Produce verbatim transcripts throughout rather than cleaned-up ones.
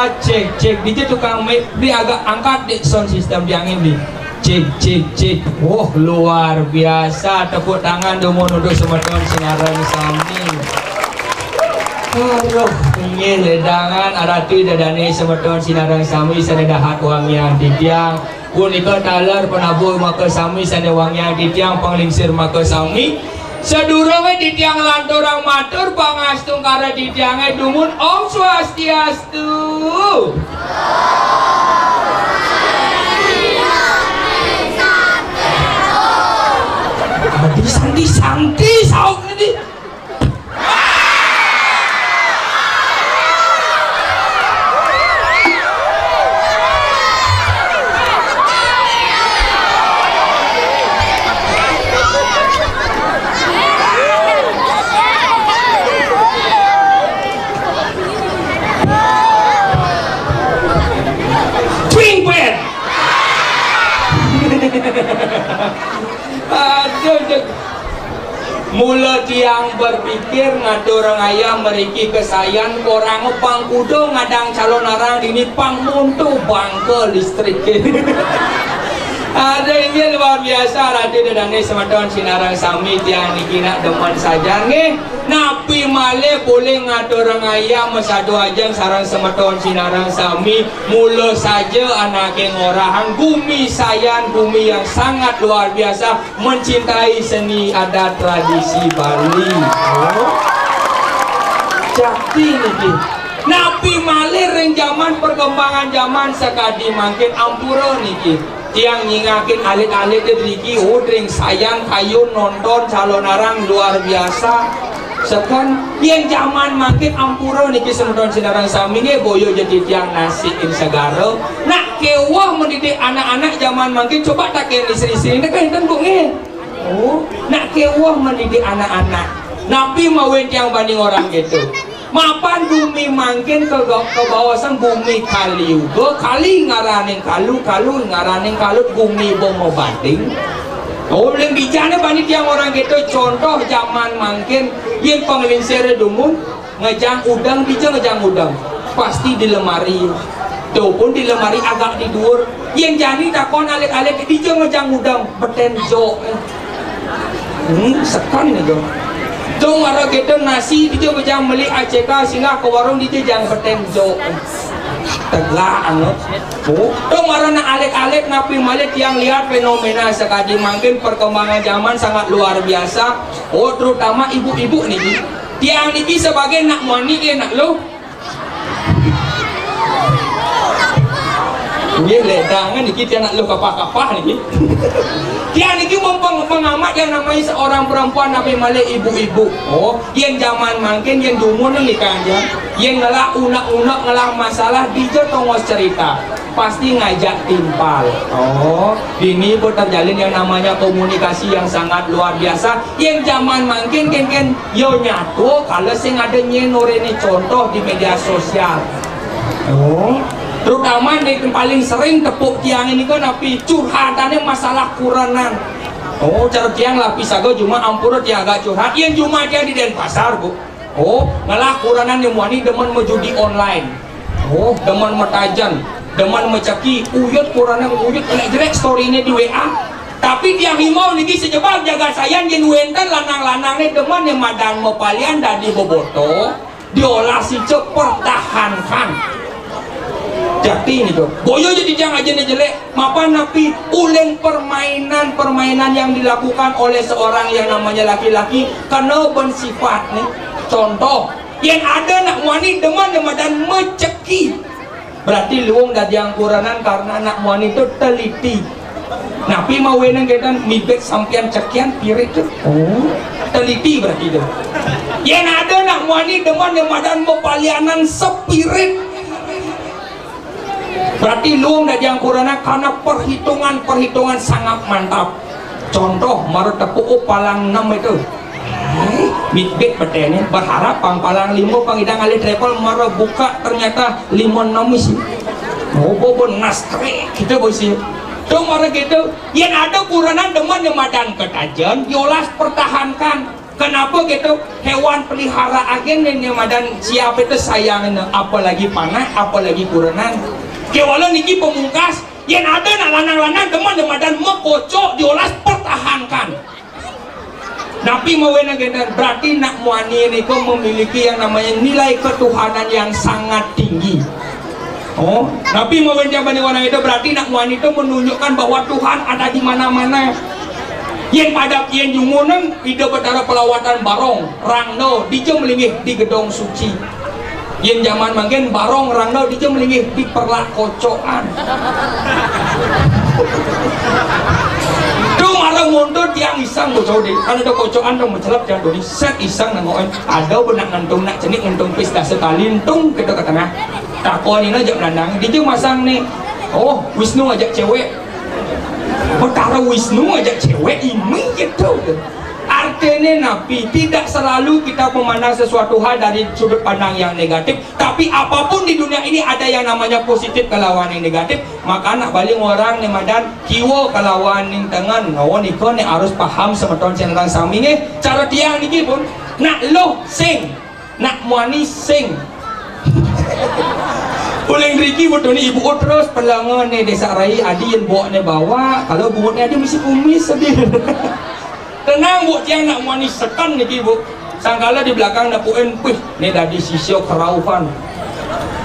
Cek, cek, dija tukang mic, beli agak angkat dek sound system tiangé, beli. Cek, cek, cek. Wah, luar biasa. Tepuk tangan dumun untuk semeton sinareng sami. Aduh, inggih ledangan, aratu ida dané semeton sinareng sami sané dahat wangian titiang. Punika taler penabuh makasami sané wangian titiang, panglingsir makasami. Sadurungé titiang nglanturang matur pangastungkara titiangé dumun, Om Swastiastu. Adi santi, santi, saut niki. Aduh, aduh. Mula tiang berpikir ngatur ngayah mriki ka Sayan, korang pang kuda ngadang calonarang dini pang monto bangka listrik. Ada inggih luar biasa, ratu ida dané semeton sinareng sami, tiang niki nak demen sajan nggih. Napi malih polih ngatur ngayah masadu ajeng sareng semeton sinareng sami, mula saja anaké ngorahang gumi Sayan, gumi yang sangat luar biasa, mencintai seni adat tradisi Bali. Oh. Jakti niki. Napi malih ring jaman perkembangan jaman sakadi mangkin ampura niki. Tiang nyingakin alit-alit driki, oh, ring Sayan kayun nonton calonarang luar biasa. Seken, yén jaman mangkin ampura niki semeton sinareng sami nggih, boya ja titiang nasikin segara. Nak kéweh mendidik anak-anak jaman mangkin, coba taken istri-istri, niki enten, Bu, nggih. Oh, nak kéweh mendidik anak-anak. Napi mawinan tiang bani ngorahang kéto? Mapan gumi mangkin ka, kabaosang gumi Kali Yuga, Kali ngaraning kalu, kalu ngaraning kalut, gumi ba mabanding. Oh, uling dijané bani tiang ngorahang kéto, contoh jaman mangkin, yén panglingsir dumun, ngejang udeng, dija ngejang udeng? Pasti di lemari. Tuh pun di lemari agak di duur. Yén jani takon alit-alit, dija ngejang udeng? Betén jok. Hmm, seken nika. Tuh mara kéto nasi, dija ngejang meli A C K, singgah ka warung, dija ngejang betén jok? Teglak anget. Oh, tuh mara nak alit-alit, napi malih tiang lihat fenomena sakadi mangkin, perkembangan jaman sangat luar biasa. Oh, terutama ibu-ibu niki. Tiang niki sebagai nak muani, eh, nak luh. Nggih, ledangan niki tiang nak luh kapah-kapah niki. Tiang niki mempeng-, pengamat yang namanya seorang perempuan, napi malih ibu-ibu. Oh, yén jaman mangkin, yén dumun niki kan, yén ngelah unek-unek, ngelah masalah, dija tongos cerita? Pasti ngajak timpal. Oh, dini pun terjalin yang namanya komunikasi yang sangat luar biasa. Yén jaman mangkin kénkén, ya nyatu, kala sing ada nyén orahang contoh di media sosial. Oh, terutama di paling sering tepuk tiang niki kan napi, curhatané masalah kurenan. Oh, cara tiang napi saga, cuma ampura tiang agak curhat. Yén cuma tiang di Denpasar, Bu. Oh, ngelah kurenan yang muani demen majudi online. Oh, demen matajen, demen macaki, uyut kurenan, uyut, jelek-jelek story-né di W A. Tapi tiang himbau niki, sajebag jagat Sayan, yén wénten lanang-lanangné demen yang madan mapalian dadi boboto, diolas ica, pertahankan. Jakti nika. Boya ja titiang ajané jelek, mapan napi, uling permainan-permainan yang dilakukan oleh seorang yang namanya laki-laki kena ban sifatné. Contoh, yén ada nak muani demen yang madan macaki, berarti luung dadiang kurenan, karena nak muani to teliti. Napi mawinan kéto, mibit sampian cekian pirit to? Oh, teliti berarti to. Yén ada nak muani demen yang madan mapalianan spirit, berarti luung dadiang kurenan karena perhitungan-perhitungan sangat mantap. Contoh, mara tepuk, oh, palang enam itu. Eh, mit-mit beténé, berharap pang palang lima, pang ida ngalih travel, mara buka ternyata lima enam isi. Oh, bobo nas krik, kita bosi. Tuh mara gitu, yén ada kurenan demen yang madan ketajen, yolas pertahankan. Kenapa gitu? Hewan peliharaan gén né madan siapa itu sayangnya, apalagi panah, apalagi kurenan. Kéwala niki pamungkas, yén ada nak lanang-lanang demen né madan makocok diolas pertahankan. Napi mawinan gén, berarti nak muani nika memiliki yang namanya nilai ketuhanan yang sangat tinggi. Oh, napi mawinan tiang bani warang itu berarti nak muani itu menunjukkan bahwa Tuhan ada di mana-mana. Yén pada yén jumunan Ida Betara pelawatan barong, rangda, dija malinggih di gedong suci. Yén jaman mangkin barong rangda dija malinggih di perlak kocokan. Tu mara mundur tiang iseng bocah dé. Kan ada kocokan tu mencelep tiang tu ni. Set iseng nengokin. Ada benak ngentung nak cenik ngentung pis dasa tali entung kita ke tengah. Takon ini aja menandang. Dija masang ni. Oh, Wisnu ajak cewek. Betara Wisnu ajak cewek ini gitu. Artinya napi? Tidak selalu kita memandang sesuatu hal dari sudut pandang yang negatif. Tapi apapun di dunia ini ada yang namanya positif kalawan yang negatif. Maka nak balik orang né madan kiwa kalawan ning tengen. Oh, nika né harus paham semeton sing sami nggih. Cara tiang niki pun nak luh sing, nak muani sing. Uling riki wetone ibu terus pelenga né Desa Rai adi yén bok né bawa, kalau bungut né adi mesti kumis sedih. Tenang, Bu, tiang nak muani seken niki, Bu. Sangkala di belakang nepukin, "Wih, né dadi sisya kerauhan.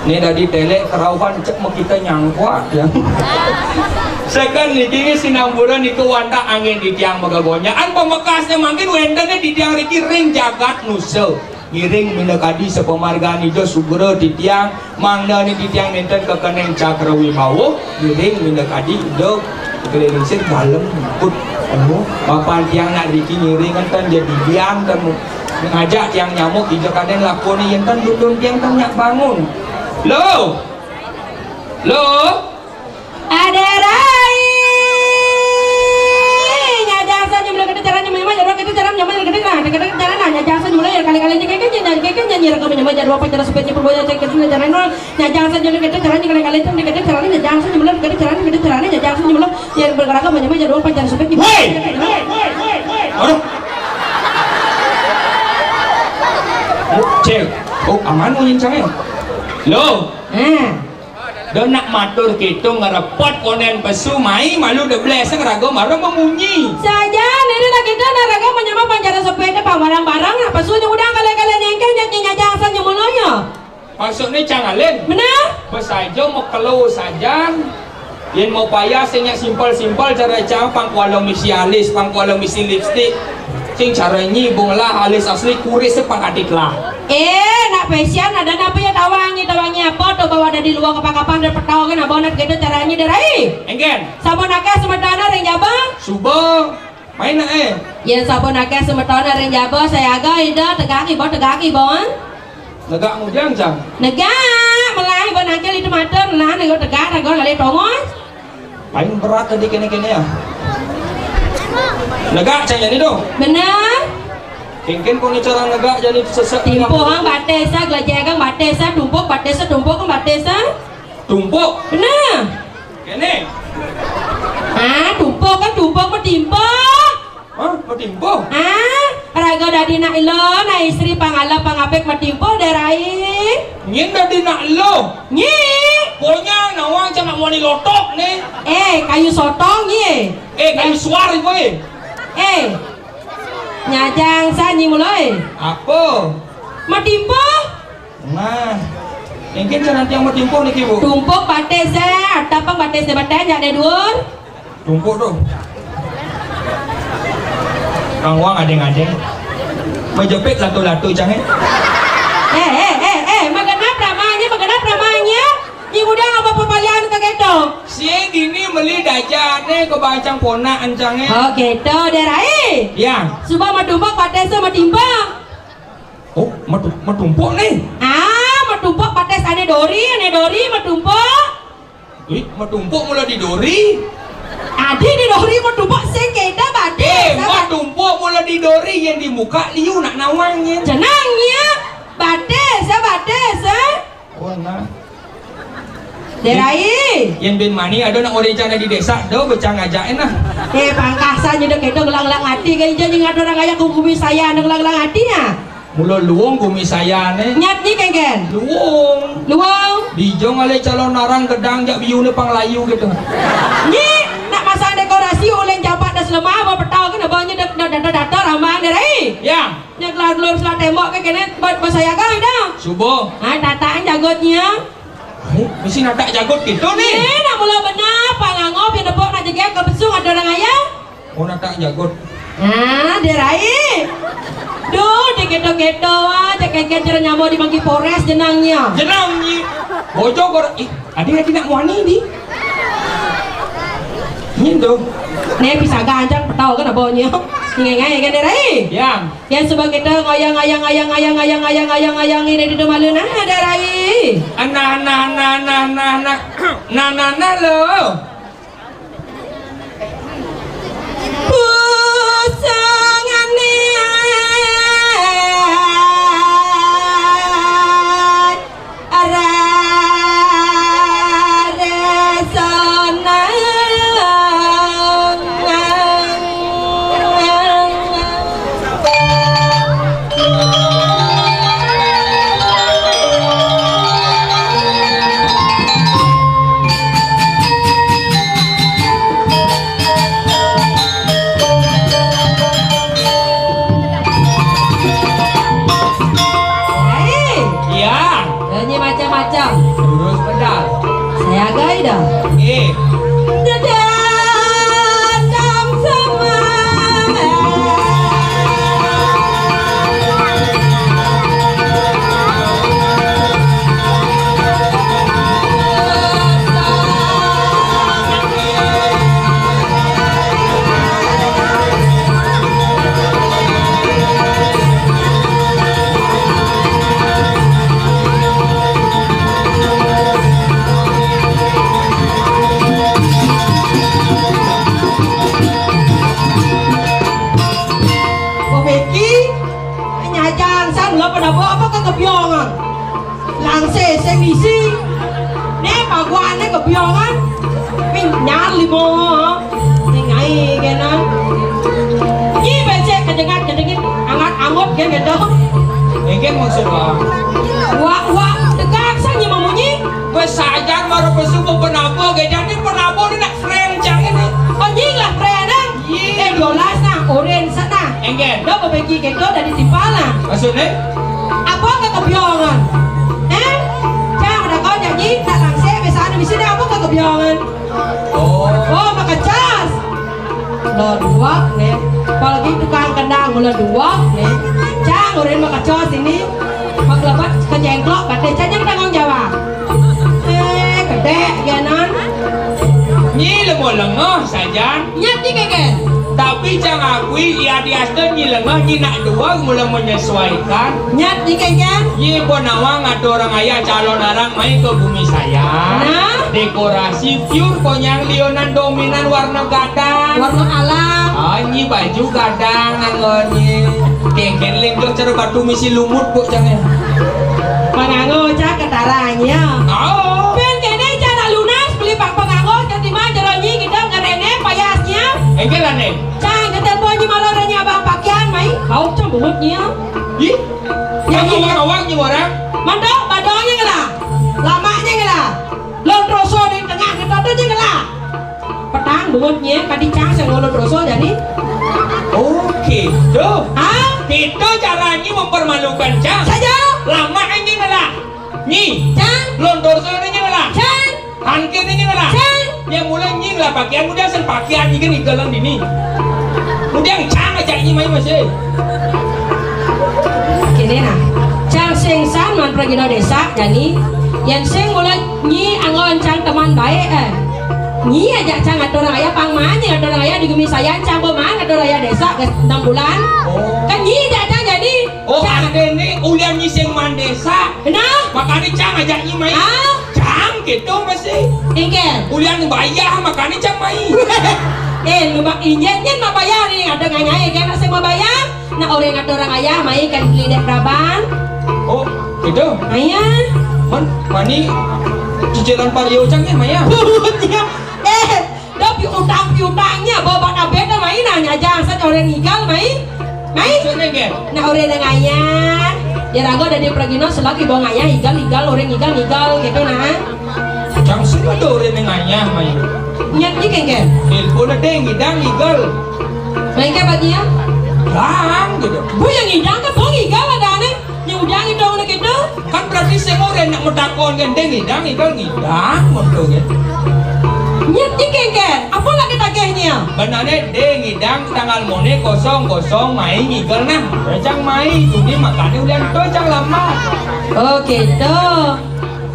Né dadi telek kerauhan, cek mah kita nyangkua," ya. Seken niki sinamburan niku wantah angin di tiang magagonyaan pamekasnya mangkin wénten di tiang riki ring jagat nusa. Ngiring minakadi sapamargan Ida sugra titiang, mangdané titiang nénten kekening cakra wibawa, ngiring minakadi Ida keliling sing dalem put anu, mapan tiang nak riki ngiring enten jadi dian ten ngajak tiang nyamuk Ida kadén lakoné yén ten dudun tiang ten nyak bangun. Lo. Lo. Ada rai. Nyajang sa nyemula kita cara nyemula nyemula kita cara nyemula kita cara kita cara nyajang sa nyemula ya kali-kali aja kayak kayak nyanyi kayak nyanyi rekam nyemula jadwal pacar supaya cepat boya cek kita cara nol nyajang sa nyemula kita cara kali-kali itu kita cara nyajang sa nyemula kita cara kita cara nyajang sa nyemula ya bergerak apa nyemula jadwal pacar supaya cepat. Woi. Aduh. Oh, cek. Oh, aman mau nyincangnya. Lo. Eh. Da nak matur kéto ngrepot kondén pesu mai malu da bleseng raga mara mamunyi. Sajan, ini lagi da nak raga manyama panjara sepeda pang barang-barang nak pesu nyudang kali-kali nyengkeng jak nyajang sa nyemulanya. Maksudné cang alin? Benar? Pesaja mau kelo sajan. Yén mau payah sing nyak simpel-simpel cara cang pang kuala misi alis, pang kuala misi lipstik. Sing cara nyi bung lah alis asli kuris pang adik lah. Eh, nak fashion ada napa ya tawang nyi tawang nyi apa tu bawa dari luar kapang-kapang dan petau kan abang nak gitu caranya dari. Engken. Sampun akeh semetana ring Jaba. Suba. Main nak eh. Yén sampun akeh semetana ring Jaba, saya aga ida tegak iba tegak iba. Negak ngujang cang. Negak, melai iba nangkil itu mata, melai nego tegak raga kali tongos. Paling berat tadi kene-kene ya. Negak cang jadi tu. Benar. Kengken kau ni cara negak jadi sesek. Timpuh ang batis sa, gelajah ang batis sa, tumpuk batis sa, tumpuk ang batis sa. Tumpuk. Benar. Kene. Ah, tumpuk kan tumpuk matimpuh. Hah, matimpuh? Ah, raga dadi nak ila, nak istri pangala pangapik matimpuh darai. Nyin dadi nak ila. Nyi. Pokoknya nawang cang nak wani lotok ni. Eh, kayu sotong ye. Eh, kayu suar ibu eh. Eh. Nyajang sa nyi mulai. Apa? Matimpuh. Nah, mungkin cara tiang mau timpuh niki, Bu. Tumpuk batis ya, atapang batis di batis jadi dur. Tumpuk tu. Kang Wang adeng-adeng. Majepit latu-latu cang eh. Eh, eh, eh, eh, magenap ramanya, magenap ramanya. Ni muda apa pepalian ke gitu? Si dini meli dajane ke bancang ponak encang eh. Oh gitu, darai. Ya. Suba matumpuk batis sama timpang. Oh, matu-, matumpuk ni. Ah, matumpuk batis ane dori, ane dori matumpuk. Ih, matumpuk mula di dori. Adi di dori matumpuk sing keda batis. Eh, matumpuk mula di dori yang di muka liu nak nawang nyen. Jenang ya. Batis, ya batis, eh. Oh, nah. Dek Rai. Yén bin mani ada nak orang cang di desa, do becang aja enak. Eh, pangkasan nyedek itu gelang-gelang hati, kan ijo nyingat orang kaya kumis saya, ada gelang-gelang hati ya. Mula luung kumis saya né. Nyat ni, Kéngkén? Luung. Luung. Dijong alé calon arang gedang jak biuné pang layu gitu. Nyi, nak masang dekorasi ulin japat das lemah, mau petau kan, abang nyedek datar-datar, ambang, Dek Rai. Ya. Nya kelar telur selah tembok ke kene buat basaya kau dah. Subuh. Ha, tataan jagotnya. Hai, mesti natak jagot gitu nih. Eh, nak mula benar, pangangop yang nepok nak jegek ke besung ada orang ayah. Oh, natak jagot. Nah, Dek Rai. Duh, di keto-keto, ah, cek keker nyamuk di mangki pores jenangnya. Jenangnya. Bocok kor, ih, ada lagi nak muani di. Nyin tuh. Nih, bisa ganjang petau kan abonyo. Ngai-ngai kan, Dek Rai? Ya. Yang sebab kita ngayang-ngayang, ngayang-ngayang, ngayang-ngayang, ngayang-ngayang ini di malu nah, Dek Rai. Anah, anah, anah, anah, anah, anah. Nah, nah, nah, lo. Pusangane arare sonang. Hei. Iya. Janji macam-macam. Terus pedal. Saya agak dah. Eh. Dadah, sama. Beki, nyajang san lo penabuk apa ke kebiongan? Langsé sing isi. Né paguané kebiongan. Minyal limo. Ning ae kena. Nyi becek kedengat kedengit angat angut kan gitu. Engke maksud wah. Wah, wah, tegak sang nyi mamunyi. Besajan mara pesu penabuk, gedane penabuk ni nak friend cang ini. Oh, nyi lah friend, ah. Iya. Eh, dua belas nah, orange sana. Engke. Dah bebeki keto dari timpal nah. Maksudnya? Apa ke kebiongan? Eh? Cang, ada kau janji, tak langsé, biasa ada misi dah apa ke kebiongan? Oh. Oh, makacas. Lo dua nih. Apalagi tukang kendang, lo dua nih. Cang, urin makacas ini. Mak lebat ke jengklok, kata cang yang tanggung jawab. Eh, gedé, genan. Nyi lemo lengoh sajan. Nyat ni keke. Tapi cang akui, iya diaste nyi lengoh, nyi nak dua mula menyesuaikan. Nyat ni keke. Nyi pun nawang ada orang ayah calon arang mai ke bumi saya. Nah? Dekorasi pure konyang lionan dominan warna gadang. Warna alam. Ah, nyi baju gadang nanggonyi. Kengken linggo cara batu misi lumut, Bu, jangan. Panganggo cak ketaranya. Oh. Pen kene cara lunas beli pak panganggo ketima jeronyi kita ngerene payasnya. Engke lah, Nek. Cang, ketempo nyi malah renya abang pakaian mai. Kau cang bungutnya. Ih. Ya, kamu iya. Awak-awak nyi orang. Mandok, badongnya ngela. Lamanya ngela. Lon troso di tengah kita tuh ngela. Petang bungutnya, kadi cang sing ngolo troso jadi. Oh, gitu. Hah? Gitu caranya mempermalukan cang. Saja. Lama ini ngela. Nyi. Cang. Lon troso ini ngela. Cang. Tangkir ini ngela. Cang. Ya mulai nyi ngela pakaian, udah sen pakaian ini kan igelan ini. Udah cang aja nyi main masih. Kene nah. Cang sing san man pragina desa, jani. Yang sing mula nyi anggon cang teman baik, eh. Nyi aja cang atur ayah pang man, nyi atur ayah di gumi saya, cang bo man atur ayah desa ke enam bulan. Oh. Kan nyi aja cang jadi. Oh, cang. Ade ni ulian nyi sing man desa. Nah. Makanya cang aja nyi main. Ah. Cang gitu masih. Engke. Ulian bayar makanya cang main. Eh, lu mak injet nyen mak bayar ni, ada ngai-ngai kan, saya mau bayar. Nak orang kata orang ayah, mai kan beli dek raban. Oh, gitu? Ayah. Mani cicilan Pak Rio cang nih, Maya. Iya. Eh, dah piutang-piutangnya, bawa bana beda main, nanya aja, asal orang ngigal, mai. Mai. Maksudnya, Gen? Nah, orang yang ngayah. Ya, raga ada di perginan, selagi bawa ngayah, igal, igal, orang ngigal, ngigal, gitu, nah. Cang sih ada orang yang ngayah, Maya. Nyat ni, Gen, Gen? Telepon ada yang ngidang, ngigal. Main ke bagi ya? Bang, gitu. Bu yang ngidang ke, bu ngigal ada aneh. Yang udah ngidang, gitu. Kan berarti semua orang nak metakon kan, deh ngidang, igal ngidang, gitu kan. Nyet, Gen, Gen. Apa nak ditagihnya? Benarnya, deh ngidang tanggal mone kosong kosong mai ngigal nah. Cang mai, jadi makanya ulian to cang lama. Oh, gitu.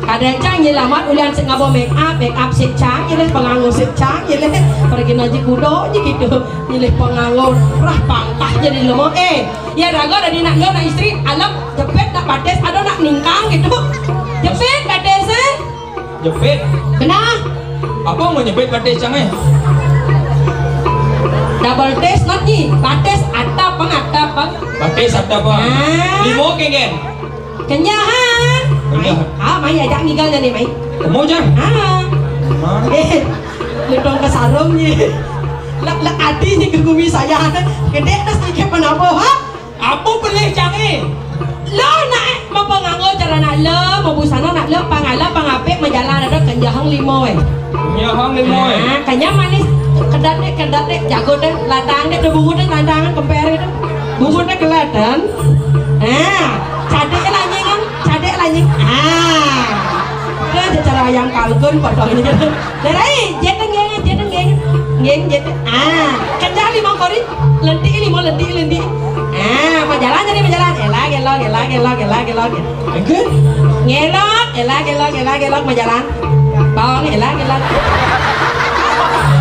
Kadang cang nyelamat ulian sik ngabo make up, make up sik cang, nyeleh penganggur sik cang, nyeleh pergi naji kudo je gitu. Nyeleh penganggur, rah pangkah jadi lemah. Eh, ya raga dari nak lo, nak istri, alam jepit, nak batis, ada nak ningkang gitu. Jepit, batis, eh. Jepit. Kena. Apa mau jepit batis cang, eh? Double taste not ni. Batis atap bang, atap bang. Batis atap bang. Ah. Limo, Gen, Gen? Kenyahan. Kenyahan. Mai. Ah, mai ajak ngigal dah ni, mai. Kamu, Jang? Ah. Ah. Eh, lutong ke sarung ni. Lek, lek ati ni ke gumi saya. Gede dah sedikit penabo, ha? Apa pelih cang, eh? Lo nak mapanganggo cara nak lo, mabusana nak lo, pangala, pangapik, majalan ada kenyahang limo, eh. Kenyahang limo, eh. Ah, kenyang manis, kedat deh, kedat deh, jago deh, ladang deh, bungut deh, ladangan kemper itu. Bungut deh kelihatan. Ah, cadek lah nying, cadek lah nying. Ah. Lo aja cara ayam kalkun potong ini. Darai, jeteng geng, jeteng geng. Geng, jeteng. Ah, kenyang limo kori. Lentik limo, lentik, lentik. Ah, majalan jadi majalan. Elak, elok, elak, elok, elak, elok. Engke? Ngelok, elak, elok, elak, elok, majalan. Bawang, elak, elok.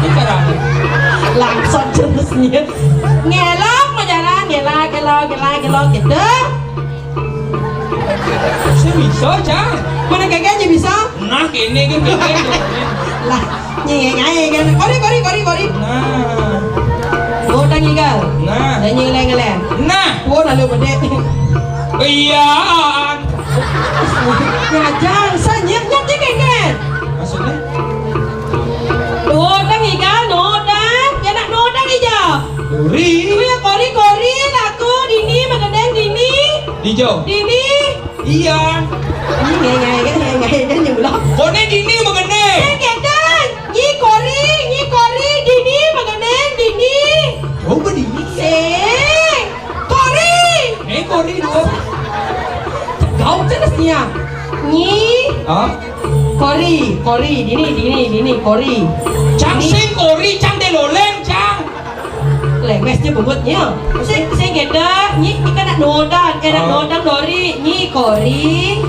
Ini cara apa? Langsung jenisnya. Ngelok, majalan, elak, elok, elak, elok, gitu. Saya bisa, Cang. Mana kagaknya bisa? Nah, ini kan kagak. Lah, nyengeng aja kan. Kori, kori, kori, kori. Nah. Gua udah ngigal. Nah. Dan nyeleng-ngeleng. Nah. Gua udah lu gede. Iya. Ngajang, sanyir nyat dikengken. Maksudnya? Nodang igal, nodang. Ya nak nodang ija. Kori. Kuya kori, kori, laku, dini, magendeng, dini. Dijo. Dini. Iya. Ini ngai, ngai, ngai, ngai, ngai, ngai, ngai, ngai. Kone dini magendeng. Ngai, ngai, ngai. Nyi kori, nyi kori, dini, magendeng, dini. Coba dini. Sing. Kori. Eh, kori dua. Kau jenisnya. Nyi. Hah? Kori, kori, dini, dini, dini, kori. Cang sing kori, cang de loleng, cang. Lemes je bebutnya. Sing, sing gede, nyi, nyi kan nak nodan, eh, nak nodan dori, nyi kori.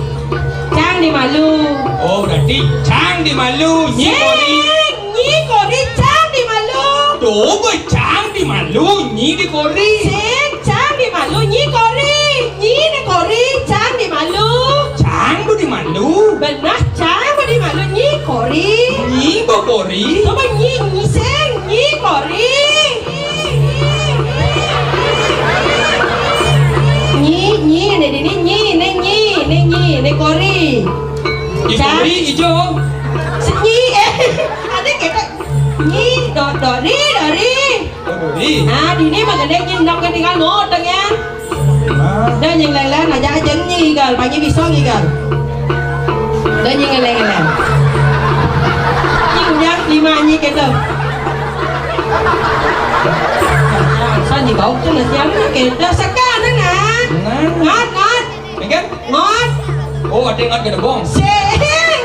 Cang di malu. Oh, berarti cang di malu, nyi kori. Sing, nyi kori, cang di malu. Tuh, cang di malu, nyi di kori. Sing, cang di malu, nyi kori. Nyi di kori, cang di malu. Cang bu di malu. Benah, cang bu di malu, nyi kori. Nyi bu kori. Coba nyi, nyi sing, nyi kori. Nyi, nyi, ne dini, nyi, ne nyi, ne nyi, ne kori. Di kori ijo. Senyi, eh. Ada kita nyi, do, dori, dori. Oh, dori. Ah, dini magendeng nyi, ndam ketinggal ngodeng ya. Ah. Dah nying lelen aja aja nyi igal, panyi bisong igal. Dah nying lelen lelen. Nyi udah lima nyi gitu. Sanji bau tu nasi anu gitu. Sekarang nah. Nah. Ngat, ngat. Ingat? Ngot. Oh, ada ingat ke debong? Sing.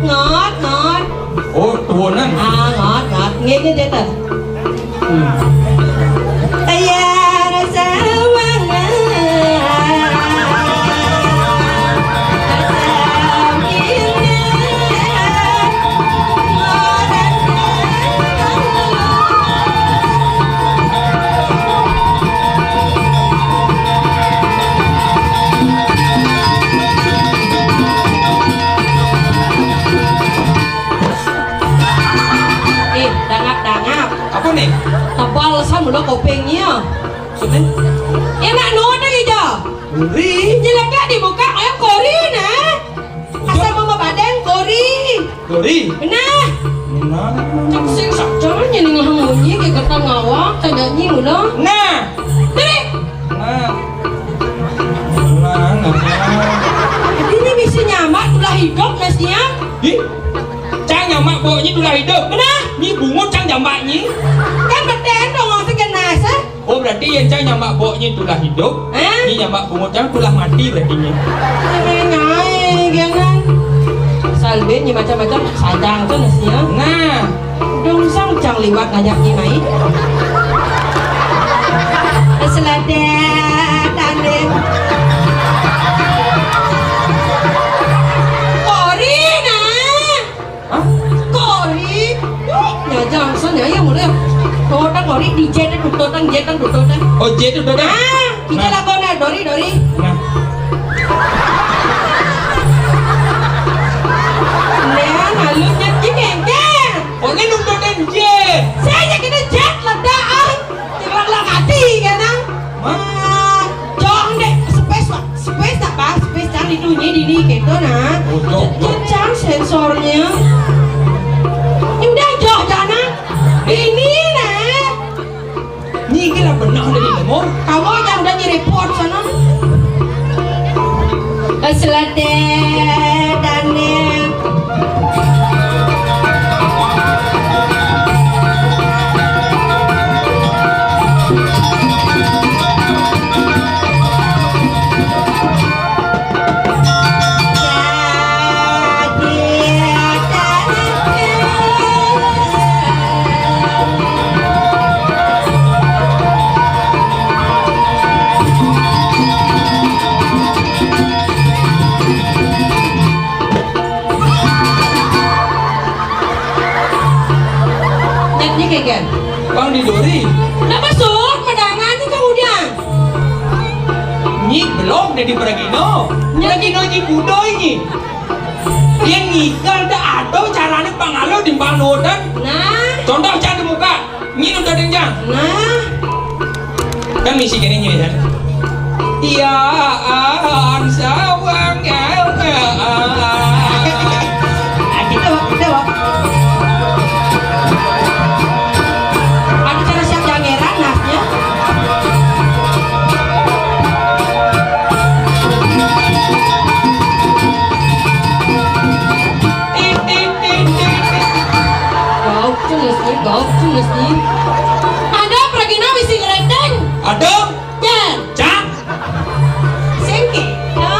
Ngot, ngot. Oh, turunan. Ah, ngot, ngot. Nggih, nggih, nggih, nggih. Hmm. Ayah rasa wangan. Rasa indah. Eh, dangap-dangap. Apa nih? Tebal san mula kupingnya. Maksudnya? Enak nodang ija. Uri. Jelaka dibuka, ayo kori nah. Dori. Nah. Nah. Cek sing sakjane nyelingahang munyi ke ketang ngawak, tandanya mula. Nah. Diri. Nah. Nah, nah, nah. Ini bisa nyamak tulah hidup, nasnya. Ih. Cang nyamak boknya tulah hidup. Nah. Ni bungut cang jambaknya. Kan beten dong, masih kena, sah. Oh, berarti yang cang nyamak boknya tulah hidup. Hah? Ni nyamak bungut cang tulah mati berarti ni. Ngai, jangan. Salbin ni macam-macam sadang tu nasnya. Nah. Dong sang cang liwat ngajak ni mai. Seladet, tanding. Kori, nah. Hah? Kori. Nyajang, sang nyayang udah. Kotang kori, di jet, dutotan, jet, dutotan. Oh, jet, dutotan. Ah, kita lagu na, Dori, Dori. Nah. Nah, lalu jet, jet, jet. Oh, ini dutotan jet. Saya kita jet, ledaan. Tiba-tiba mati, kan, ah? Hah? Ah, jong deh, space, Pak. Space tak, Pak? Space cang di dunia dini gitu, nah. Udah, udah. Cang sensornya. Ini udah jauh, jangan. Ini, nah. Ni kira benar dari demo. Kamu aja udah nyerepot sana. Selate, dane. Nyanyi kayak kan? Bang di Dori. Kenapa sud? Pedangan ni kau udah. Nyi belum jadi peragino. Nyanyi. Peragino nyi budoi nyi. Dia ngigal dah ada caranya pangalo di bang nudan. Nah. Contoh cang di muka. Nyi nudan cang. Nah. Kan misi gini nyi ya. Tiaan sawang ya. Ada cara siap jangeran nasnya. Bau tulis nih, bau tulis nih. Ada pergi nawi sing reteng. Ada. Jan. Cak. Sing kita.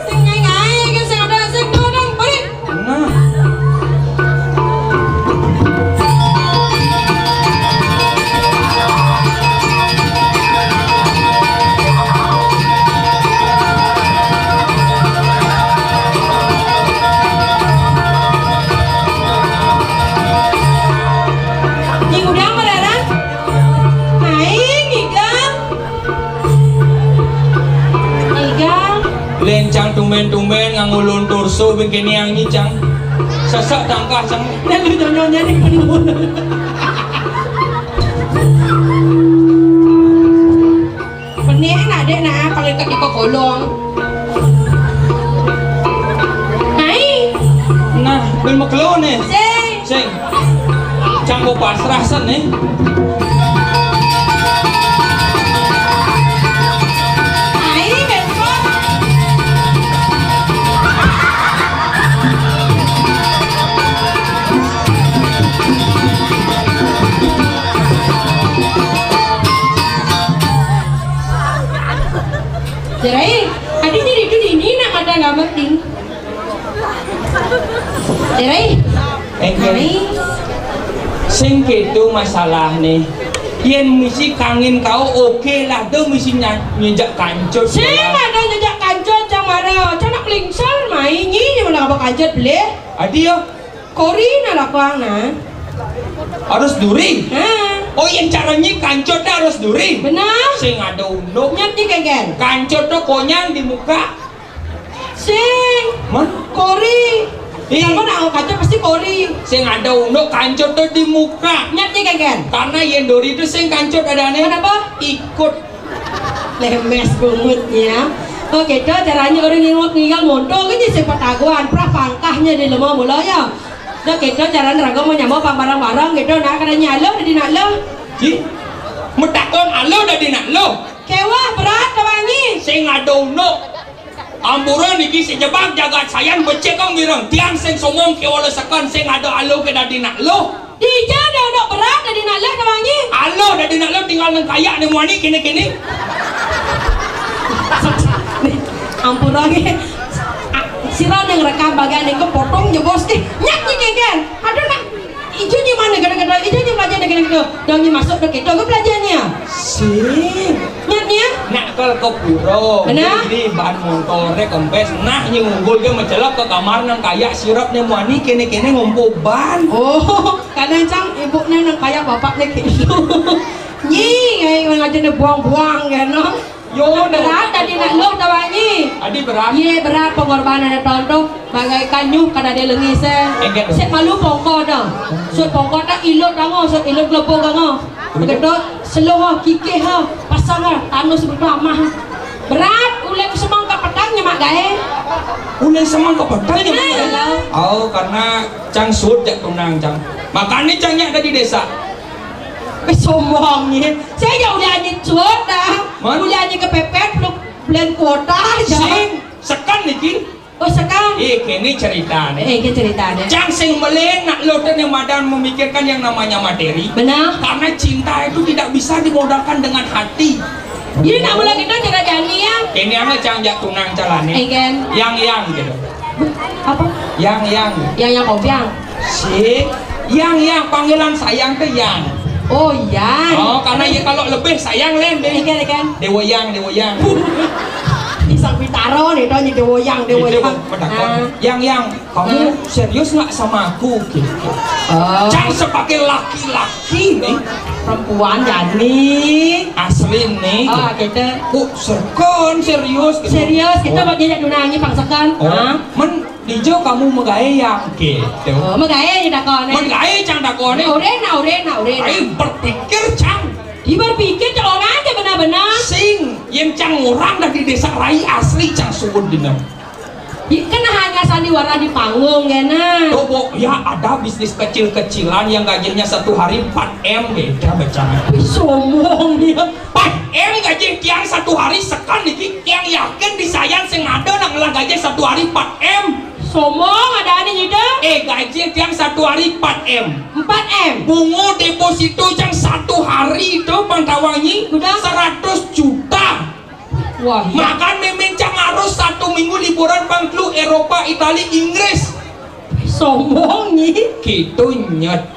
Sing ngai-ngai, kan sing ada, sing dodong, beri. Nah. Di udang merana. Aing, igang. Igang. Lencang tumben-tumben ngangulun tursu bikin yang nyicang. Sesak tangkah cang. Lalu nyonyonya nih penuh. Benih nak dek nak kalau ikat di kolong. Hai. Nah, ben mekelo nih. Sing. Sing. Canggo pasrah sen nih. Hai, besok. Cerai, adiknya itu dini nak ada nggak penting. Cerai. Eh, hai. Sing gitu masalah nih. Yen misi kangin kau oke lah, do misi nya-, nyejak kancut. Sing ada nyejak kancut, cang mara, cang nak lingsar main nyi, mana apa kancut beli? Adi yo. Kori na lakuang na. Harus duri. Ha. Oh, yang caranya kancut dah harus duri. Benar. Sing ada unduk. Nyat ni kegen. Kancut tuh konyang di muka. Sing. Mah? Kori. Ih. Siapa nak kancut pasti kori. Sing ada unduk kancut tuh di muka. Nyat ni kegen. Karena yen duri itu sing kancut ada nih. Kenapa? Ikut. Lemes bungut ya. Kok kéto carané orang ninggal, ninggal monto kan, sing patagoan, prapangkahnyo di lemah mula ya. Kok kéto carané raga mau nyamuk pang barang-barang kéto, nak, kadannyo aluh dadi nak luh. Ji, matakon aluh dadi nak luh. Kéweh berat ka wangi. Sing ado unuk. Ampura niki sing jebak jagat sayan, becik kang mireng. Tiang sing somong kéwala seken, sing ado aluh ké dadi nak luh. Dija ado unuk berat dadi nak luh ka wangi. Aluh dadi nak luh tinggal nang kayak né muani kéné-kéné. Ampura nggih. Ah, sira nang rekam bagian niku potong jebos, ih, nyak nyi kéngkén. Aduh, nak. Ijo nyi mana gado-gado, ijo nyi belajar gado-gado. Dong nyi masuk ka kéto, ké belajarnya. Sing. Nyak nyi ya? Nak kal ka pura. Benar. Ini ban montor deh kempes. Nah, nyi ngunggul ké mencelok ka kamar nang kayak sirap né muani kéné-kéné ngumpul ban. Oh, kadang cang ibu né nang kayak bapak né kéto. Nyi, ngai ngajar né buang-buang ya, no. Yo, berat dadi nak luh ka wangi. Adi berat. Iya, berat pengorbanan tonto. Bagaikan nyuh kada ada lengi se. Enggak. Sik malu pongko dah. Sut pongko tak ilut dango, sut ilut lepo dango. Betul. Begitu seluruh kikih ha, pasang ha, tanus betul amah. Berat, ulai semangka petang nyemak gae. Ulai semangka petang nyemak gae. Benar. Oh, karena cang sut jak tunang cang. Makanya cang nyak dari desa. Eh, sombong ya. Saya ya udah anjing cuot dah. Man? Udah anjing kepepet, belum bulan kuota aja. Sing, sekan niki. Oh, sekan. Eh, kene ceritane. Eh, ke ceritane. Cang sing melenak lo tene madan memikirkan yang namanya materi. Benar. Karena cinta itu tidak bisa dimodalkan dengan hati. Jadi nak mula kita cara jani ya. Kene ame cang jak tunang calane. Eh, kan. Yang yang gitu. Apa? Yang yang. Yang yang kopiang. Si yang yang panggilan sayang ke yang. Oh, yang. Oh, karena ya kalau lebih sayang lem deh. Ikan, ikan. Dewa yang, dewa yang. Isang pitaro nih, tau nih dewa yang, dewa yang. Itu yang. Pedakon. Ah. Yang yang, kamu serius nggak sama aku? Gitu. Oh. Cang sebagai laki-laki nih. Perempuan jani. Asli nih. Oh, gitu. Kok sekon serius gitu. Serius, kita buat dia tunangi pang sekon. Oh, men Dijo kamu megawe yang gitu. Oh, megawe ya takone. Megawe cang takone. Ora enak, ora enak, ora enak. Ayo berpikir cang. Di berpikir cang orang aja benar-benar. Sing, yen cang orang dari desa Rai asli cang suwun dina. Ya, kan hanya sandiwara di panggung ya nah. Coba ya ada bisnis kecil-kecilan yang gajinya satu hari empat M beda bacaan. Wih, sombong dia. Empat M gaji tiang satu hari sekan niki, tiang yakin di sayan sing ada nak ngelah gaji satu hari empat M. Sombong ada ane nyida. Eh, gaji tiang satu hari empat M. Empat M. Bungo deposito yang satu hari itu pang tawangi seratus juta. Wah, iya. Makan mimin cang harus satu minggu liburan pang telu Eropa, Itali, Inggris. Sombong nyi. Gitu nyet.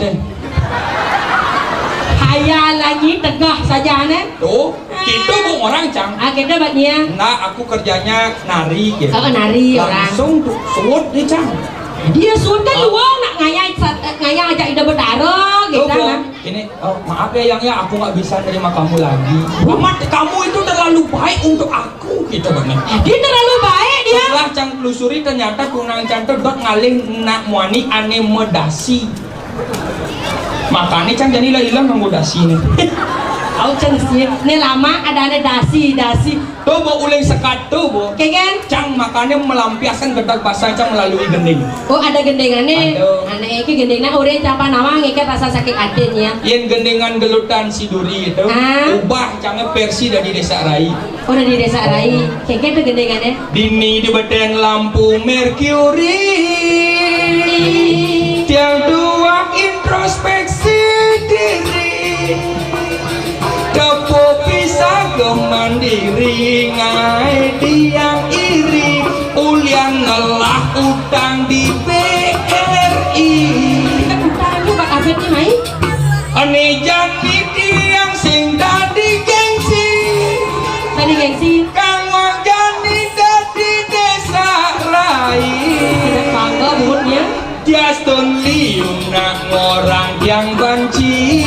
Hayal nyi tegah saja ne. Tuh, gitu bu orang cang. Ah, kita buat nya. Nah, aku kerjanya nari gitu. Oh, nari orang. Langsung tuh suwut nih cang. Dia sudah luang nak ngayah sa-, ngayah ajak Ida Betara gitu. Tuh, Bu. Nah. Ini, oh, maaf ya yang ya, aku nggak bisa terima kamu lagi. Amat kamu itu terlalu baik untuk aku gitu bener. Dia terlalu baik dia. Setelah cang telusuri ternyata tunang cang tuh dot ngalih nak muani ane medasi. Makanya cang jadi lah hilang nganggo dasi nih. Tahu cang sih, ini lama ada ane dasi, dasi. Tuh bu uling sekat tuh bu. Kegen. Cang makanya melampiaskan gedeg basah cang melalui gending. Oh ada gendingannya. Ada. Ane iki gendingnya ore capa nawang iki rasa sakit hati ya. Yen gendingan gelutan si Duri itu, ah. Ubah cangnya versi dari Desa Rai. Oh dari Desa Rai. Kegen tuh gendingannya. Dini di beten lampu merkuri. Tiang tuak introspeksi diri. Kepo pisah kemandiri ngai tiang iri. Ulian ngelah utang di B R I. Utang lu bak abet ni mai? Ane jani tiang sing dadi gengsi. Dadi gengsi. Kang wong jani dadi desa rai. Tidak bangga buhutnya. Diastun liu nak ngorang yang banci.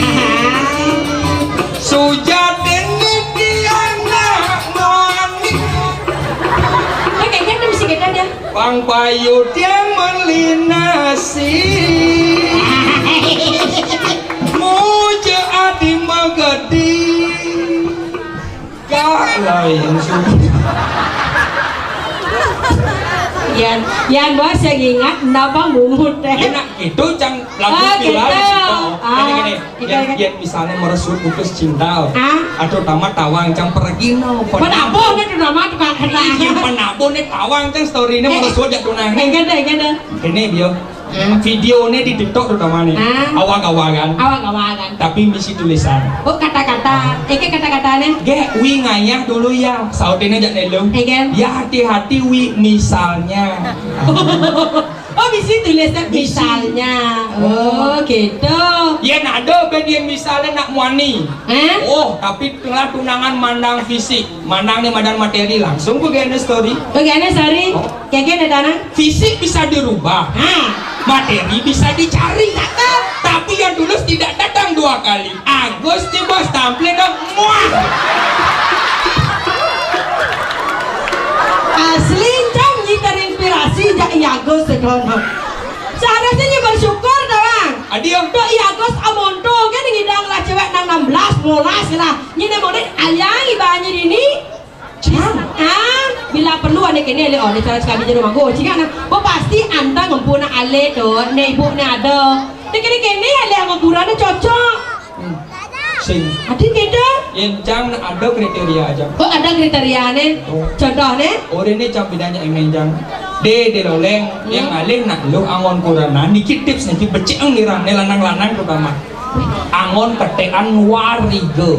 Sujatin ni tiang nak mani. Kayaknya kan mesti kita dia. Bang payu tiang melinasi. Muja adi magadi. Kak lain sudah. Yan, yan bos yang ingat napa mumut téh. Enak gitu, cang lagu. Oh, viral gitu. Di situ. Ah, ini gini, gitu, yang gitu. Yang misalnya meresuh putus cinta. Ah. Atau tamat tawang cang pergi no. Penabuh nih tuh nama tukang kena. Iya, penabuh nih tawang cang story ini. Eh, meresuh aja tunang. Eh, gede, gede. Ini bio. Hmm. Video ini di TikTok terutama nih. Ah. Awak-awakan. Awak-awakan. Tapi misi tulisan. Oh, kata-kata. Iki kata-katanya. Gé, wi ngayah dulu ya. Sautinnya jak nelo. Iya. Ya hati-hati wi misalnya. Oh, misi tulisan misi. Misalnya. Oh, gitu. Ya nado ben yang misalnya nak muani. Eh? Oh, tapi telah tunangan mandang fisik. Mandang nih madan materi langsung begini story. Begini story. Oh. Kayak gini tanah. Fisik bisa dirubah. Hah? Materi bisa dicari. Cakep. Tapi yang tulus tidak datang dua kali. Agus di bos tampil dong. Muah. Asli cang nyi terinspirasi jak I Agus sekolah. Seharusnya nyi bersyukur doang. Adio. Tuh I Agus amonto kan ngidang lah cewek nang enam belas, lima belas lah. Nyi ne model ayang ibanyi dini. Ah, bila perlu ane kene ale, oh, ne cara sekali jero manggo. Cingak nah, oh, pasti anta ngempuna ale to, ne ibu ne ada. Ne kene-kene ale sama kurane cocok. Hmm. Sing. Adi beda. Yen cang ada kriteria aja. Oh, ada kriteriane. Oh. Contohne? Ora ne cang bedanya emen cang. De, de loleng, hmm, yang ngalih nak lu angon kuranan, niki tips niki becik ngiran ne lanang-lanang terutama. Angon ketekan wariga.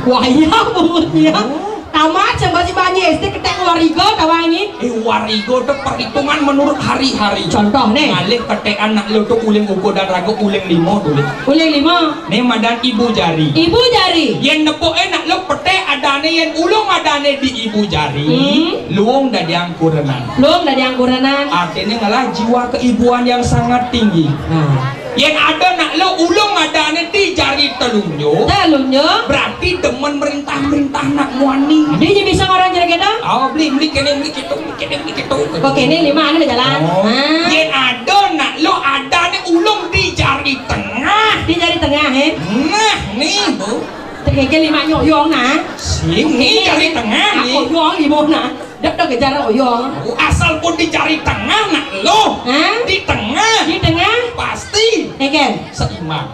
Wah, iya, Bu, ya. Oh. Tamat, saya masih banyak S D ketek wariga, tawangi. Eh, wariga tu perhitungan menurut hari-hari. Contoh, nih. Ngalih ketekan nak lu tu uling ukuran raga uling lima tu, Lik. Uling lima. Nih madan ibu jari. Ibu jari. Yen nepuk eh nak lu petek adane yen ulung adane di ibu jari. Hmm. Luung dadiang kurenan. Luung dadiang kurenan. Artinya ngalah jiwa keibuan yang sangat tinggi. Nah. Yen ada nak lo ulung adane di jari telunjuk. Telunjuk. Berarti demen merintah-merintah nak muani. Dia bisa orang jadi kita? Oh, beli, beli kene, beli kitu, beli kene, beli kitu. Oke, ini lima anu jalan. Oh. Ah. Yen ada nak lo adane ulung di jari tengah. Di jari tengah, eh? Nah, nih, Bu. Terkeke lima nyoyong nah. Sini jari tengah nih. Aku yong lima nah. Dak dak kejar oyong. Asal pun di jari tengah nak lo. Hah? Di tengah. Di tengah. Pasti. Eken. Seimbang.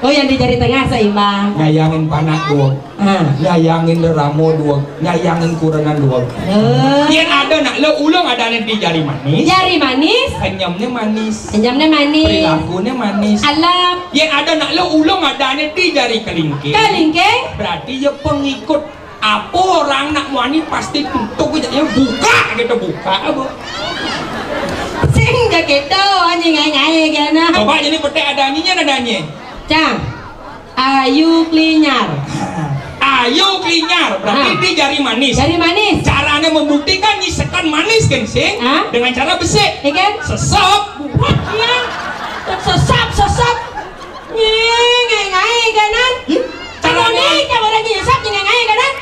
Oh, yang di jari tengah seimbang. Nyayangin panak dua. Ah. Nyayangin ramo dua. Nyayangin kurangan dua. Oh. Yen ada nak lo ulung adane di jari manis. Jari manis. Senyumnya manis. Senyumnya manis. Perilakunya manis. Alap. Yen ada nak lo ulung adane di jari kelingking. Kelingking. Berarti ya pengikut. Apa orang nak muani pasti tutup aja, ya buka gitu, buka apa? Sing ja gitu, anjing ngai-ngai gana. Coba jadi petek ada anjingnya, ada anjing. Cang, ayu klinyar. Ayu klinyar, berarti ah, di jari manis. Jari manis. Caranya membuktikan nyisekan manis kan sing? Ah? Dengan cara besik. Iya kan? Sesep. Iya. Sesep, sesep. Nying, ngai-ngai ganan. Ih, caranya. Kamu nih, kamu lagi nyesap, nying, ngai-ngai ganan.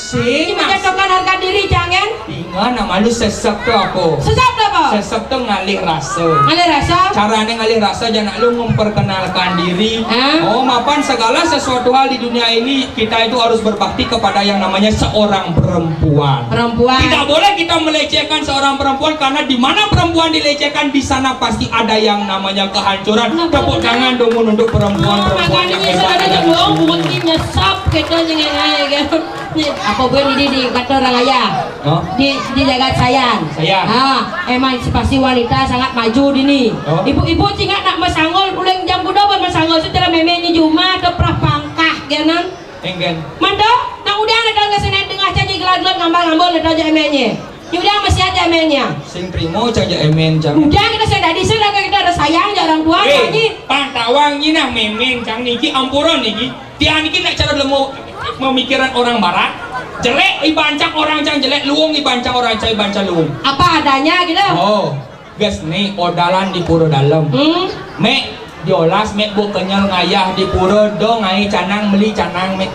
Sing, menjatuhkan harga diri, jangan. Ingat, nama lu sesep tuh apa? Sesep tuh apa? Sesep tuh ngalih rasa. Ngalih rasa? Caranya ngalih rasa, jangan lu memperkenalkan diri. Hah? Oh, mapan segala sesuatu hal di dunia ini, kita itu harus berbakti kepada yang namanya seorang perempuan. Perempuan. Tidak boleh kita melecehkan seorang perempuan, karena di mana perempuan dilecehkan, di sana pasti ada yang namanya kehancuran. Nah, tepuk tangan dong untuk perempuan-perempuan yang hebat. Makanya saya dong, buat nyesap kita jangan aja kan. Nih, apa buat ini di kata orang ayah? Hah? Di di jagat sayang. Sayang. Ah, emansipasi wanita sangat maju dini. Oh. Ibu-ibu cingak nak masangol, ulang jam kuda bermasangol secara memenya juma atau prapangkah ganan. Enggan. Mantap, nak udah ada nggak senai tengah caci gelap-gelap ngambang-ngambang ada aja emennya. Udah masih ada emennya. Sing trimo cang ja emen cang. Udah kita sudah di sana kita ada sayang ja orang tua. Eh, nyi. Pang tawang nyi nah memen cang niki ampura niki. Tiang niki nak cara lemu memikiran orang barat. Jelek ibancang orang cang jelek, luung ibancang orang cang ibancang luung. Apa adanya gitu. Oh. Ges ni odalan di pura dalem. Hmm. Mek diolas, mek bu kenyel ngayah di pura, do ngai canang, meli canang, mek.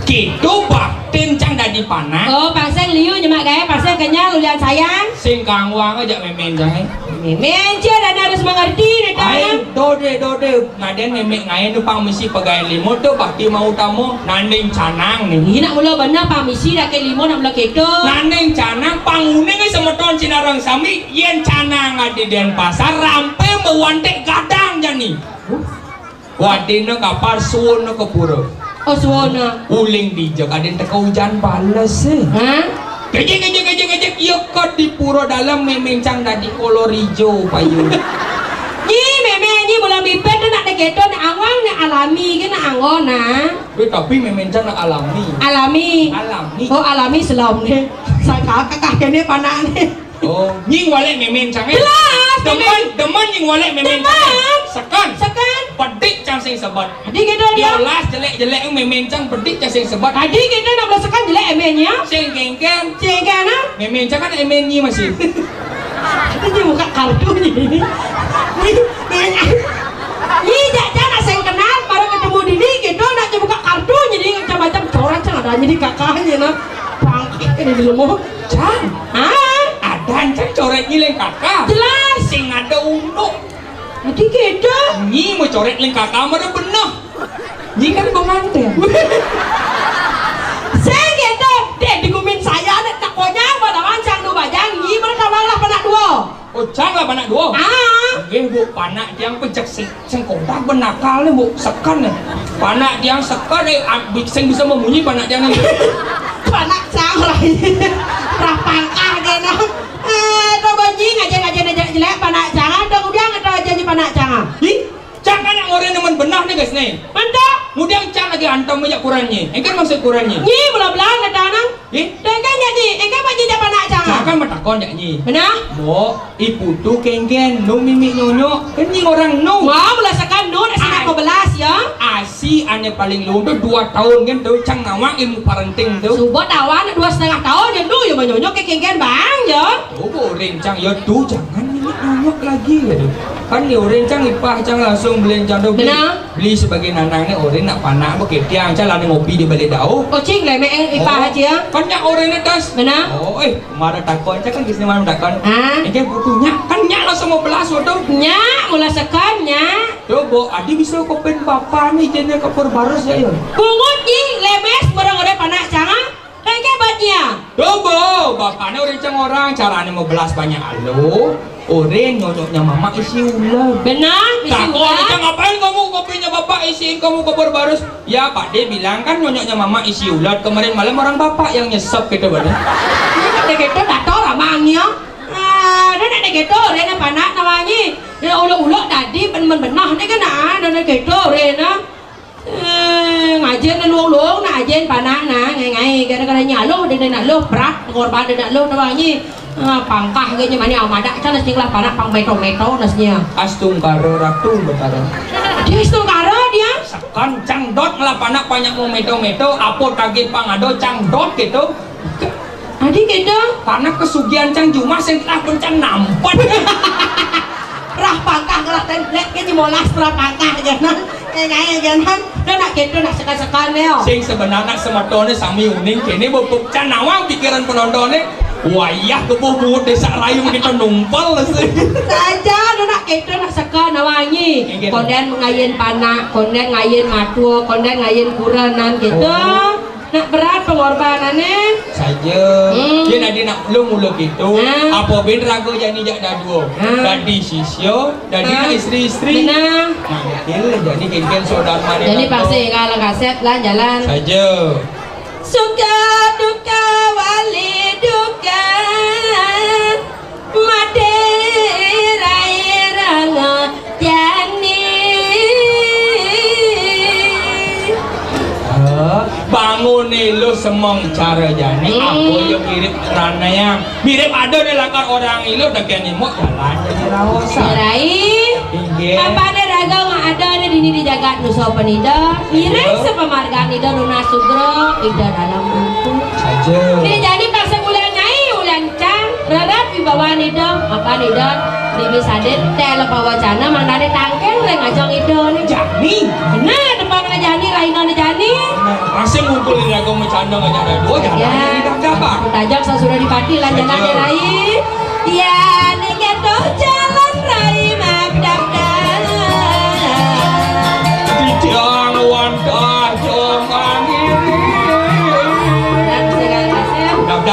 Kitu baktin cang dadi panak. Oh, pasang liu nyemak gae, pasang kenyel ulian sayang. Sing kangwang aja memen cang, eh. Mémé, Cang, dah harus mengerti, né, Cang. Ai, dodé, dodé. Ngadén mémé ngaé nu pang misi pagaén limo to bakti mau utama, nanding canang né. Ih, nak mula bener pang misi dah ké limo nak mula kéto. Nanding canang pang uning semeton sinareng sami, yén canang adi Dénpasar, rampé mawanté gadang jani. Wadina kapal suwuna ka pura. Oh, suwuna. Uling dija kadén teka ujan bales, é. Hah? Kejek, kejek, kejek, kejek, iya ka di pura dalem mémé cang dadi kolor ijo payu. Nyi, mémé, nyi, mula mipet tu nak kéto, nak anggon, nak alami, ké nak anggon, nah. Wéh, tapi mémé cang nak alami. Alami. Alami. Oh, alami selom né. Saka kakak kéné panak né. Oh, nying walék mémé cangé. Jelas, demen, mémé. Demen nying walék mémé cangé. Demen. Seken. Seken. Pedik cang sing sebet. Adi kéto dia. Diolas jelék-jelék mémé cang pedik cang sing sebet. Adi kéto nak belas seken jelék émén ya. Sing kéngkén. Sing kéngkén, ah? Mémé cang kan émén nyi masih. Itu dia buka kartu nyi. Nyi, nyi, nyi, jak, jak nak sing kenal, baru ketemu dini, kéto nak dia buka kartu, jadi macam-macam coret, cang ada jadi kakaknya, nah. Bangkit ini di rumah. Cang. Hah? Ada cang coret nyi leng kakak. Jelas. Sing ada unduk. Adi kéto. Nyi mau coret leng kakak, mah ada bener. Nyi kan pengantin. Sing kéto, deh digumin saya, deh tak konyang, mana mancang nu bajang, nyi mana tawang lah panak dua. Oh, cang lah panak dua. Ah. Nggih, Bu, panak tiang pejak sing, sing kodak benakal né, Bu, seken né. Panak tiang seken, é, am-, bi-, sing bisa memunyi panak tiang né. Panak cang lah. Rah pangkah dia, nah. Eh, to banyi ngajak-ngajak aja jelék panak cang, to udah ngéto aja nyi panak cang. Ih, cang kan nak ngoréh nemen benah né, guys, né. Mantap. Kemudian cang lagi antam aja kurangnya. Engké maksud kurangnya. Nyi, mula belah ngéto nang. Ih? Tengke nyadi, engké banyi jak panak cang. Cang kan matakon jak nyi. Benah? Mbok, i putu kéngkén, nu mimik nyonyok, kan nyi orang nu. Wah, mula seken nu, nak sinak dua belas ya. Asi ané paling luwung tu dua taun kan tu, cang nawang ilmu parenting tu. Suba tawang dua setengah taun ya, nu ya manyonyok ké kéngkén bang ya. Oh, boring cang ya tu, jangan mimik nyonyok lagi ya tu. Kan ni orang cang ipah cang langsung beli cang tu beli. Benah. Beli sebagai nanang ni orang nak panak apa kétiang cang lah ngopi di balé dauh. Oh, cing, lemek, eh, ipah aja ya. Kan nyak orang ni das. Benah. Oh, eh, marah takon cang kan kisah marah takon. Ah. Engké putu nyak, kan nyak langsung mau belas tu. Nyak, mula seken nyak. Coba, adi bisa kopén bapa ni jené kapur barus ya, ya. Bungut nyi, lemes, barang orang panak cang, ah. Kan ké batnya. Coba, bapané orang cang orang, carané mau belas banyak alu. Orang nyonyoknya mamak isi ulat. Benah, isi ulat. Takon orang cang, ngapain kamu kopinya bapak isiin kamu kapur barus? Ya, Pak De bilang kan nyonyoknya mamak isi ulat. Kemarin malam orang bapak yang nyesep gitu, Pak De. Ini Pak De gitu, datang ramangnya. Ah, dah nak gitu, Rena panak namanya. Dia uluk-uluk tadi, ben-, ben-, benah ni kan, ah, dah nak gitu, Rena. Eh, ngajen na luong-luong, nak ajen panak na, ngai-ngai, gara-gara nyaluh, dia nak luh, berat, pengorban dia nak luh, tahu nyi. Ah, pangkah gé nyi, mani amadak, kan, sing lah panak pang meto-meto, nasnya. Astungkara Ratu Betara. Dia astungkara, dia? Seken, cang dot, ngelah panak banyak mau meto-meto, apa tagih pang ada, cang dot gitu. Adi kéto. Karena kesugihan cang jumah sing telah pun cang nampet. Rah pangkah ngelah template ké limolas rah pangkah jangan. Eh, kayak jangan. Dah nak kéto nak seka-seka né, oh. Sing sebenarnya semetoné sami uning kéné bepuk cang nawang pikiran penontoné. Wayah kebuh buut desa rayu kita numpal sih. Saja dah nak kéto nak seka nawangi. Inggih. Kondén ngayen panak, kondén ngayen matua, kondén ngayen kurenan kéto. Oh. Nak berat pengorbananné. Saja. Hmm. Yén adi nak mula-mula kéto, ah, apa bén raga jani jak dadua. Ah. Dadi sisya, dadi, ah, nak istri-istri. Benar. Nah, betul. Jadi kéngkén saudara mari. Jadi pasti kalah kasét lah jalan. Saja. Suka duka wali duka. Madé rai ranga jani. Eh, bangun iluh semeng cara jani, hmm, apa ya mirip ranayang. Mirip ada né lakar orang iluh, dakian imuk jalan jadi raosan. Rai. Inggih. Apa ada raga mak ada né dini di jagat nusa penida. Mirip, iya, sepamargan Ida Runa Sudra, Ida dalam buku. Saja. Né jani pasang ulan nyai, ulan Cang, rerat wibawa nida, apa nida, Bibi Sadin, téla pawacana, mangdané tangkéng ring ajeng ida né. Jani. Bener, depan jani, rahina né jani. Bener. Masih ngumpul di raga macana ngajak dadua, jalan, ya, ini dah dapat. Tajak sasura dipati, lanjana. Saja. Rai. Ya, né kéto jalan.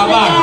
Abang.